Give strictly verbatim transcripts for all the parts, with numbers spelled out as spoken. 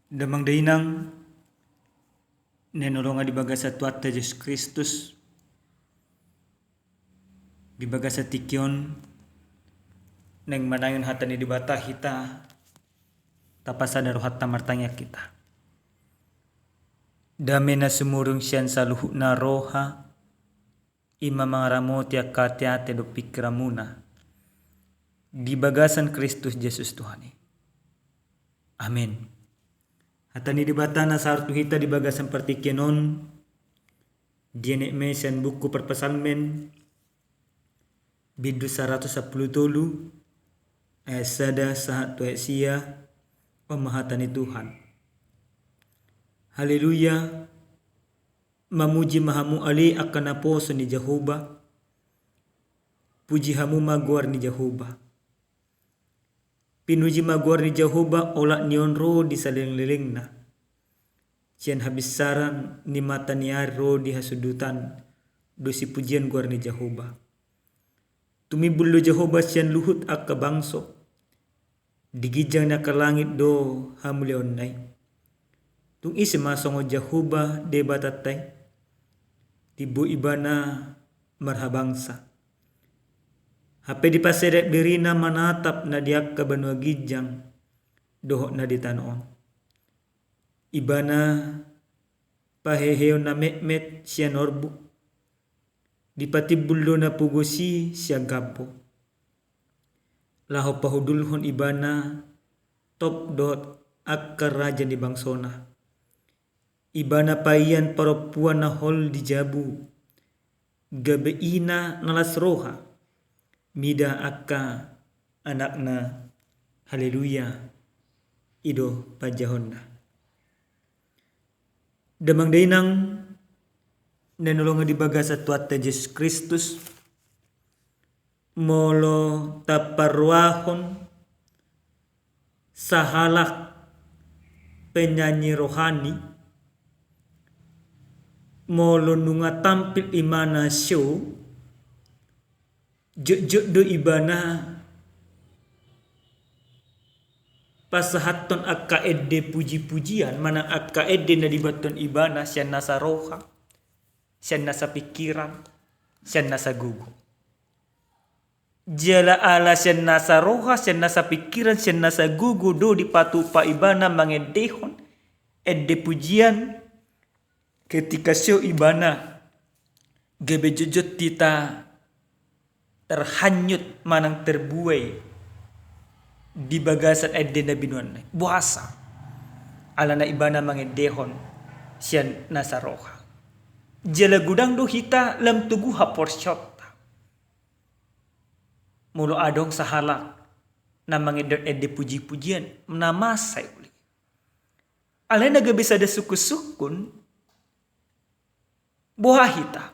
Damang dainang na hinaholongan di bagasan Tuhanta Jesus Kristus, di bagasan tingki on naeng manangihon hata ni Debata hita, tapasada rohanta martangiang hita. Dame na sumurung sian saluhutna roha, i ma mangaramoti angka ateate dohot pingkiranmuna di bagasan Kristus Jesus Tuhan i. Amen. Hata ni Debata na sahat tu hita di bagasan partingkian on, dienet ma i sian buku Parpsalmen, bindu saratus sampulu tolu, ayat sada sahat tu ayat sia. On ma hata ni Tuhan. Haleluya. Mamuji ma hamu ale angka naposo ni Jahowa. Puji hamu ma goar ni Jahowa. Pinuji ma goar ni Jahowa olat ni on ro di salelenglelengna. Sian habinsaran ni mata ni ari ro di hasundutan do sipujian goar ni Jahowa. Tumimbul do Jahowa sian luhut angka bangso. Di ginjang ni angka langit do hamuliaonna i. Tung ise ma songon Jahowa Debatanta i? Timbo Ibana marhabangsa. Hape dipaserep dirina manatap na di angka banua ginjang dohot na di tano on. Ibana paheheon na metmet sian orbuk. Dipatimbul do na pogos i sian gambo. Laho pahudulhon Ibana top dohot angka raja ni bangsona. Ibana paian parompuan na hol di jabu, gabe ina na las roha mida angka anakna. Haleluya. I do panjahonna. Damang dainang na hinaholongan di bagasan Tuhanta Jesus Kristus, molo taparrohahon sahalak penyanyi rohani, molo nunga tampil ibana show, jotjot do ibana pasahathon angka ende pujipujian manang angka ende na dibuathon ibana sian nasa roha, sian nasa pingkiran, sian nasa gogo. Jala ala sian nasa roha, sian nasa pingkiran, sian nasa gogo do dipatupa ibana mangendehon ende pujian, ketika show ibana gabe jotjot hita terhanyut manang terbuai di bagasan ende na binoanna i. Boasa? Alana ibana mangendehon sian nasa roha. Jala godang do hita lam togu haporseaonta molo adong sahalak na mangendehon ende pujipujian na masa i uli. Alai na gabe sada sungkunsungkun, boha hita?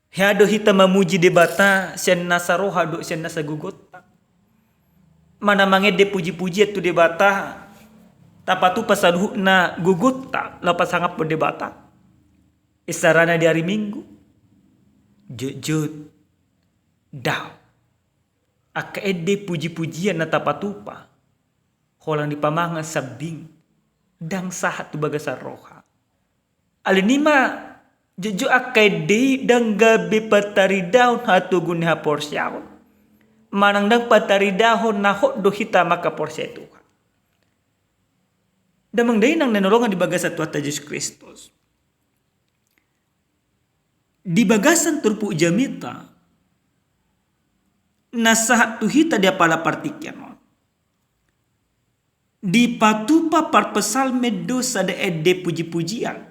Hea do hita mamuji Debata sian nasa roha dohot sian nasa gogonta? Manang mangende pujipujian tu Debata tapatupa saluhutna gogonta laho pasangaphon Debata? Isarana di ari Minggu? Jotjot daong. Angka ende pujipujian na tapatupa holan di pamangan sambing ndang sahat tu bagasan roha. Alani i ma jotjot angka ende i ndang gabe pataridahon hatogu ni haporseaon manang ndang pataridahon na hot do hita mangkaporseai Tuhan. Damang dainang na hinaholongan di bagasan Tuhanta Jesus Kristus, di bagasan turpuk jamita na sahat tu hita di apala partingkian on, dipatupa parpsalmen do sada ende pujipujian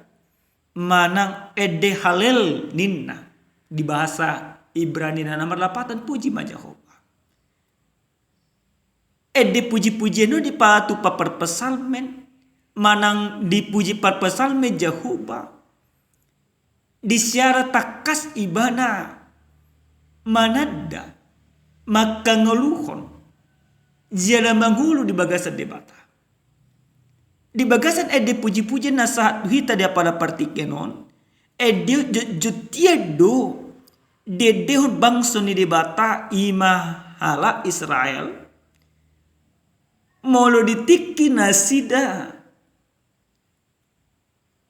manang ende Halel ninna, di bahasa Ibrani na marlapatan puji ma Jahowa. Ende pujipujian on dipatupa parpsalmen manang dipuji parpsalmen Jahowa, di siara tangkas ibana mananda, mangkangoluhon jala mangolu di bagasan Debata. Di bagasan ende pujipujian na sahat tu hita di apala partingkian on, ende jotjot hian do diendehon bangso ni Debata, i ma halak Israel, molo di tingki nasida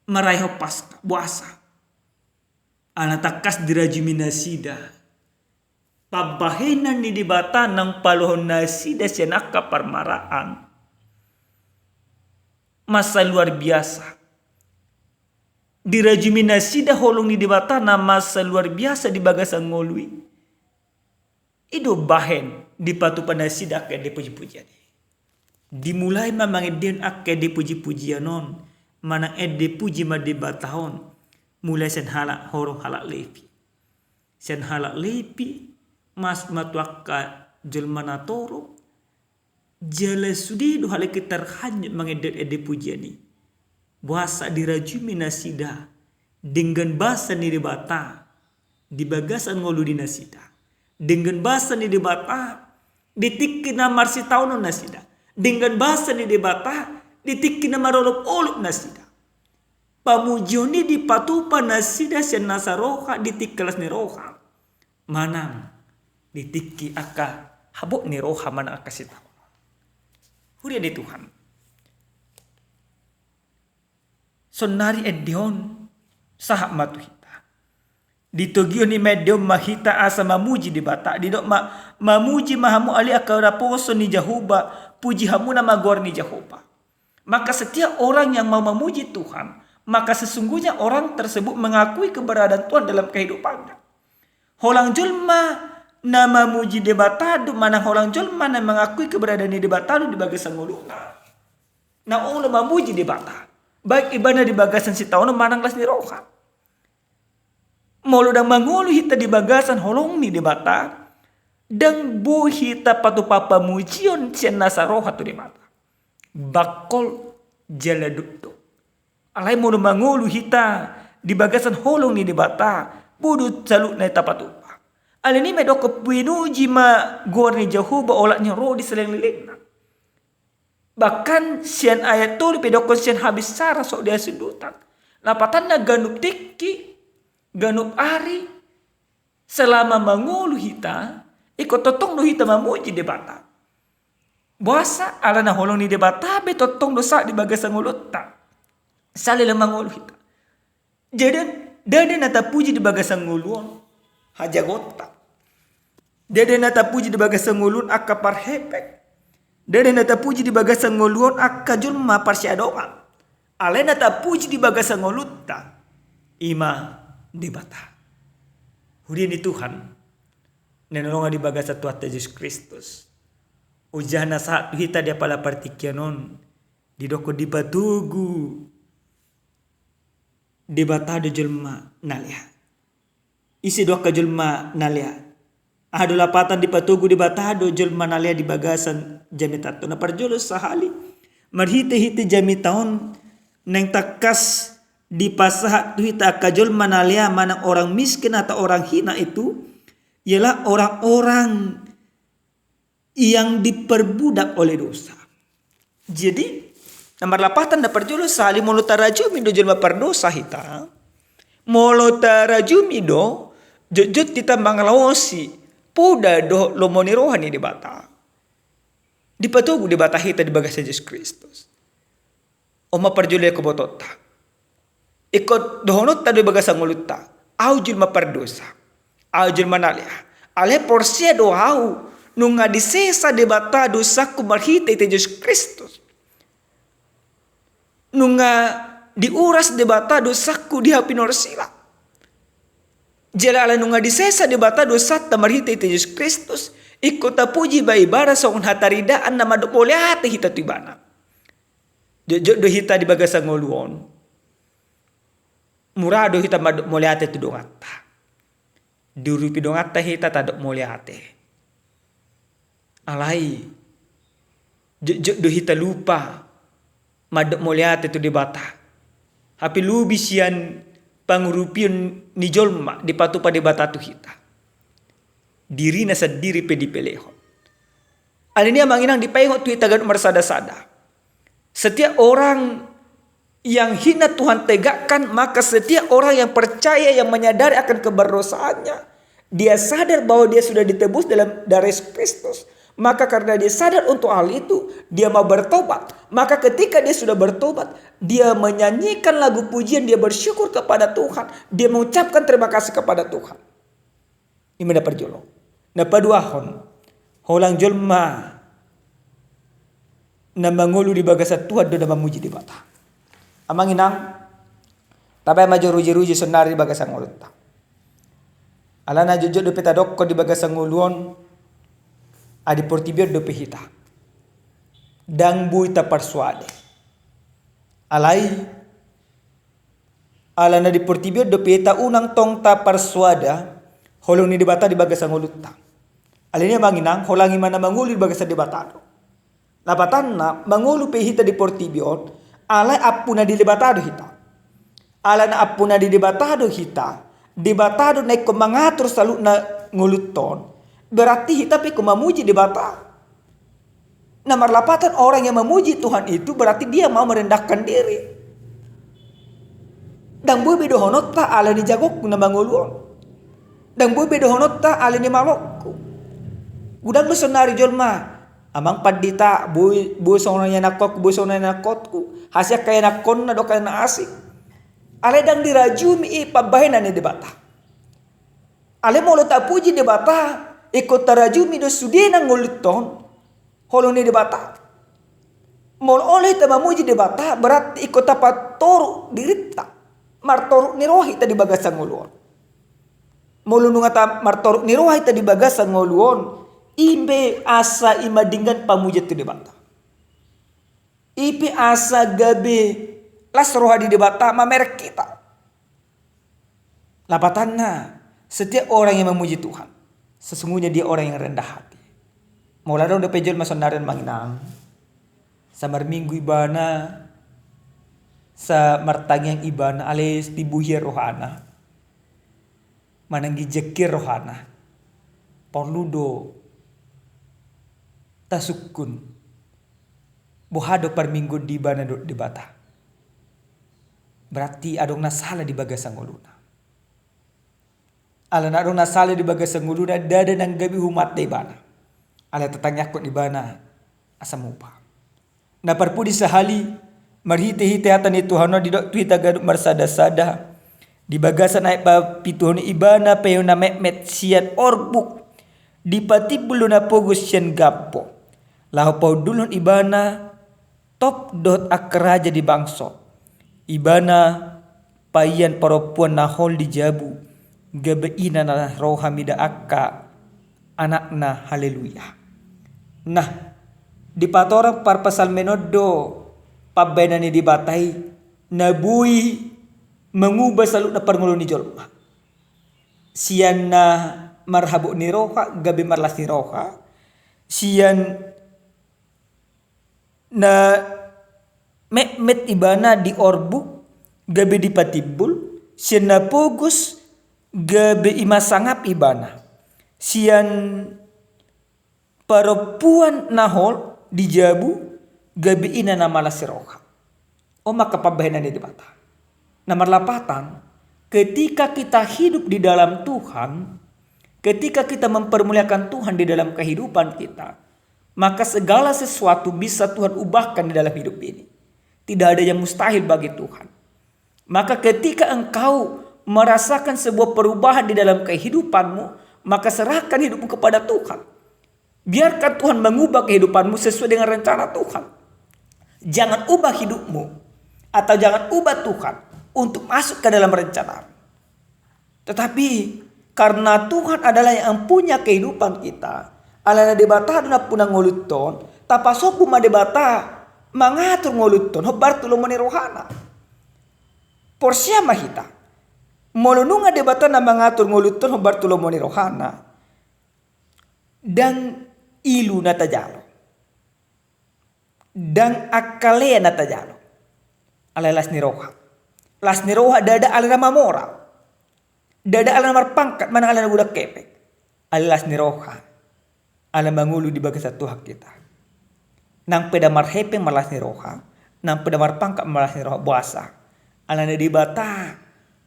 marayahon Paska, boasa? Ala tangkas dirajumi nasida pambahenan ni Debata naung paluahon nasida sian angka parmaraan. Masa luar biasa. Dirajumi nasida holong ni Debata na masa luar biasa di bagasan ngolu i. I do bahen dipatupa nasida angka ende pujipujian i. Dimulai ma mangendehon angka ende pujipujian on, manang ende puji ma Debata on, mulai sian halak horong halak Lepi. Sian halak Lepi, masuk ma tu angka jolma na torop, jala sude do halak i tarhanyut mangendehon ende pujian i. Boasa? Dirajumi nasida denggan basa ni Debata di bagasan ngolu ni nasida. Denggan basa ni Debata di tingki na marsitaonon nasida. Denggan basa ni Debata di tingki na marolopolop nasida. Pamujion i dipatupa nasida sian nasa roha di tingki las ni roha. Manang di tingki angka habot ni roha manang angka sitaonon. Huria ni Tuhan. Saonnari ende on sahat ma tu hita. Ditogihon i ma ende on ma hita asa mamuji Debata. Didok ma, mamuji ma hamu ale angka naposo ni Jahowa, puji hamuna ma goar ni Jahowa. Maka setiap orang yang mau memuji Tuhan, maka sesungguhnya orang tersebut mengakui keberadaan Tuhan dalam kehidupannya. Holang jolma na mamuji Debata do, manang holang jolma na mengakui keberadaan ni Debata do di bagasan ngoluna. Na olo mamuji Debata, baik ibana di bagasan sitaonon manang las ni roha. Molo ndang mangolu hita di bagasan holong ni Debata, ndang boi hita patupa pamujion sian nasa roha tu Debata. Bangkol jala dokdok. Alai molo mangolu hita di bagasan holong ni Debata, boi do saluhutna i tapatupa. Alani i ma didok, pinuji ma goar ni Jahowa olat ni roha di salelenglelengna. Bahkan sian ayat tolu pe didokkon sian habisara so di hasundutan. Lapatanna ganup tingki, ganup ari, selama mangolu hita, ingkon tongtong do hita mamuji Debata. Boasa? Ala na holong ni Debata be tongtong do sahat di bagasan ngolunta. Saleleng mangolu hita. Jadi, ndada na tapuji di bagasan ngolu on hajagonta. Ndada na tapuji di bagasan ngolu on angka parhepeng. Ndada na tapuji di bagasan ngolu on angka jolma parsiadongan. Alai na tapuji di bagasan ngolunta, i ma Debata. Huria ni Tuhan, na hinaholongan di bagasan Tuhanta Jesus Kristus. Ojahan na sahat tu hita di apala partingkian on, didokkon dipatogu Debata do jolma na lea. Ise do angka jolma na lea? Aha do lapatan dipatogu Debata do jolma na lea di bagasan jamitanta on? Na parjolo sahali, marhitehite jamita on naeng tangkas dipasahat tu hita angka jolma na lea manang orang miskin atau orang hina itu ialah orang-orang yang diperbudak oleh dosa. Jadi, na marlapatan na parjolo sahali, molo tarajumi do jolma pardosa hita, molo tarajumi do jotjot hita mangalaosi poda dohot lomo ni roha ni Debata, dipatogu Debata hita di bagasan Jesus Kristus. On ma parjolo dibotoonta. Ingkon dohononta do di bagasan ngolunta, ahu jolma pardosa, ahu jolma na lea. Alai porsea do ahu, nunga disesa Debata dosangku marhitehite Jesus Kristus. Nunga diuras Debata dosangku di hau pinorsila. Jala ala nunga disesa Debata dosanta marhitehite Jesus Kristus, ingkon tapuji ma Ibana songon hataridaan na mandok mauliate hita tu Ibana. Jotjot do hita di bagasan ngolu on, mura do hita mandok mauliate tu donganta. Diurupi donganta hita tandok mauliate. Alai jotjot do hita lupa mandok mauliate tu Debata. Hape lobi sian pangurupion ni jolma dipatupa Debata tu hita, dirina sandiri pe dipelehon. Alani i amang inang, dipaingot tu hita ganup marsadasada. Setiap orang yang hina Tuhan tegakkan, maka setiap orang yang percaya, yang menyadari akan keberdosaannya, dia sadar bahwa dia sudah ditebus dalam darah Yesus Kristus, Maka karena dia sadar untuk hal itu, dia mau bertobat. Maka ketika dia sudah bertobat, dia menyanyikan lagu pujian, dia bersyukur kepada Tuhan, dia mengucapkan terima kasih kepada Tuhan. Ima na parjolo. Na paduahon, holan jolma na mangolu di bagasan Tuhan do na mamuji Debata. Amang inang, tabaen ma jo ruji-ruji saonari di bagasan ngolunta. Alana jotjot dope tadokkon di bagasan ngolu on, ai di portibi on dope hita. Ndang boi taparsoada. Alai, alana di portibi on dope hita, unang tong taparsoada holong ni Debata di bagasan ngolunta. Alani i amang inang, holan i ma na mangolu di bagasan Debata do. Lapatanna, mangolu pe hita di portibi on, alai ampuna ni Debata do hita. Alana ampuna ni Debata do hita, Debata do na ingkon mangatur saluhutna ngolunta on, berarti hita pe ingkon mamuji Debata. Na marlapatan, orang yang memuji Tuhan itu berarti dia mau merendahkan diri. Ndang boi be dohononta alani jagongku na mangolu on. Ndang boi be dohononta alani malokku. Godang do saonari jolma, amang pandita, boi, boi songon on ianakhonku, boi songon on ianakhonku, hasian angka ianakhonna dohot angka na asing. Alai ndang dirajumi i pambahenan ni Debata. Alai molo tapuji Debata, ingkon tarajumi do sudena ngolunta on holong ni Debata. Molo olo hita mamuji Debata, berarti ingkon tapatoruk dirinta, martoruk ni roha hita di bagasan ngolu on. Molo nunga ta-, martoruk ni roha hita di bagasan ngolu on, i pe asa i ma denggan pamujian tu Debata. I pe asa gabe las roha di Debata mamereng hita. Lapatanna, setiap orang yang memuji Tuhan, sesungguhnya dia orang yang rendah hati. Molo adong dope jolma saonari on amang inang, sai marminggu ibana, sai martangiang ibana, alai timbo hian rohana, manang ginjang hian rohana, porlu do tasungkun boha do parmingguon di ibana dohot Debata. Berarti adong na sala di bagasan ngoluna. Alana adong na sala di bagasan ngoluna, ndada nang gabe humanda ibana. Alai tatangiangkon ibana asa muba. Na parpudi sahali, marhitehite hata ni Tuhan on didok tu hita ganup marsadasada, di bagasan ayat papituhon i, ibana paian na metmet sian orbuk, dipatimbul do na pogos sian gampo, laho pahundulhon ibana top dohot angka raja di bangso. Ibana paian parompuan na hol di jabu, gabe ina na roha mida angka anakna. Haleluya. Nah, dipatorang parpsalmen on do pambahenan ni Debata i na boi manguba saluhutna parngoluon ni jolma. Sian na marhabot ni roha gabe marlas ni roha, sian na metmet ibana di orbuk gabe dipatimbul, sian na pogos gabe i ma sangap ibana, sian parompuan na hol di jabu gabe ina na malas ni roha. On ma angka pambahenan ni Debata. Na marlapatan, ketika kita hidup di dalam Tuhan, ketika kita mempermuliakan Tuhan di dalam kehidupan kita, maka segala sesuatu bisa Tuhan ubahkan di dalam hidup ini. Tidak ada yang mustahil bagi Tuhan. Maka ketika engkau merasakan sebuah perubahan di dalam kehidupanmu, maka serahkan hidupmu kepada Tuhan. Biarkan Tuhan mengubah kehidupanmu sesuai dengan rencana Tuhan. Jangan ubah hidupmu, atau jangan ubah Tuhan untuk masuk ke dalam rencana. Tetapi karena Tuhan adalah yang punya kehidupan kita, alana Debata do nampuna ngolunta on, tapasombu ma Debata mangatur ngolunta on hombar tu lomo ni rohana. Porsea ma hita, molo nunga Debata na mangatur ngolunta on hombar tu lomo ni rohana, ndang ilu na tajalo, ndang angka lea na tajalo. Alai las ni roha. Las ni roha ndada alana mamora, ndada alana marpangkat manang alana godang hepeng. Alai las ni roha ala mangolu di bagasan Tuhan hita. Nang pe ndang marhepeng ma las ni roha, nang pe ndang marpangkat ma las ni roha, boasa? Alana Debata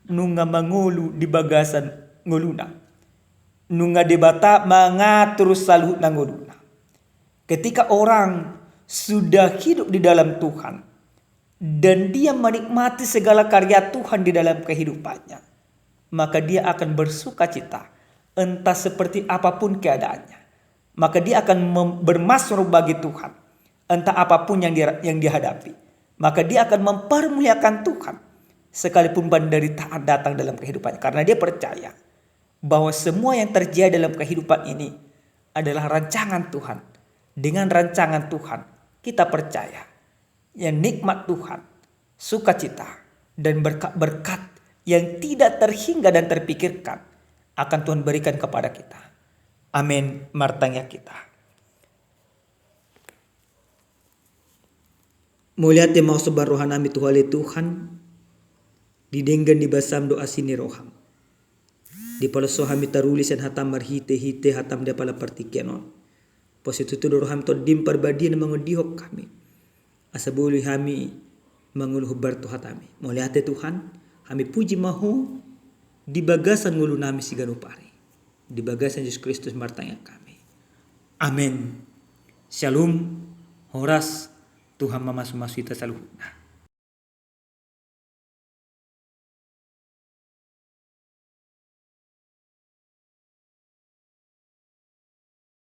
nunga mangolu di bagasan ngoluna. Nunga Debata mangatur saluhutna ngoluna. Ketika orang sudah hidup di dalam Tuhan dan dia menikmati segala karya Tuhan di dalam kehidupannya, maka dia akan bersuka cita, entah seperti apapun keadaannya. Maka dia akan mem- bermasmur bagi Tuhan, entah apapun yang dia, yang dia hadapi. Maka dia akan mempermuliakan Tuhan, sekalipun penderitaan datang dalam kehidupannya, karena dia percaya bahwa semua yang terjadi dalam kehidupan ini adalah rancangan Tuhan. Dengan rancangan Tuhan, kita percaya yang nikmat Tuhan, sukacita, dan berkat-berkat yang tidak terhingga dan terpikirkan akan Tuhan berikan kepada kita. Amin. Martangiang hita. Mauliate ma hombar rohanami tu Ho ale Tuhan, di denggan ni basam dohot asi ni roham. Dipaloas Ho hami taruli sian hatam marhite-hite hatam di apala partingkian on. Pasitutu do roham Tondim Parbadia na mangondihon hami, asa boi hami mangolu hombar tu hatami. Mauliate Tuhan, hami puji ma Ho di bagasan ngolunami siganup ari. Di bagasan Jesus Kristus martangiang hami. Amen. Shalom. Horas. Tuhan mamasu-masu hita saluhutna.